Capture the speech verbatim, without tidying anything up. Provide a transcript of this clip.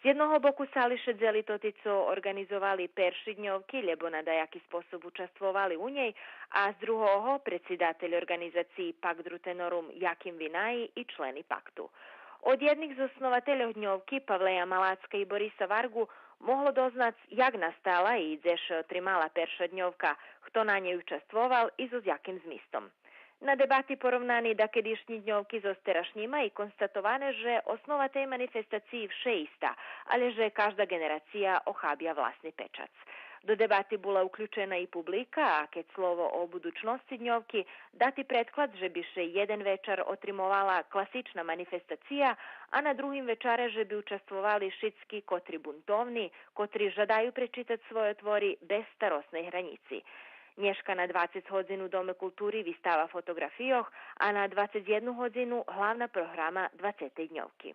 З єдного боку сали шедзели тоти цо орґанизовали перши дньовки, лєбо на даяки способ участвовали у нєй, а з другого предсидатель орґанизациї Пакт Рутенорум Яким Винаї и члени Пакту. Од єдних з основательох дньовки, Павлея Малацка и Бориса Варґу, могло дознац як настала и дзе ше отримала перша дньовка, хто на нєй участвовал и зоз яким змистом. На дебати поровнани дакедишнї дньовки зоз терашнїма и констатоване же основа тей манифестациї вше иста, алє же кажда ґенерация охабя власни печац. До дебати була уключена и публика, а кед слово о будучносци дньовки, дати предклад же би ше єден вечар отримовала класична манифестация, а на другим вечаре же би участвовали шицки котри бунтовни, котри жадаю пречитац свойо твори без старосней гранїци. Нєшка на двацец годзин у Доме култури вистава фотоґрафийох, а на двацец єдну годзину главна програма двацетей дньовки.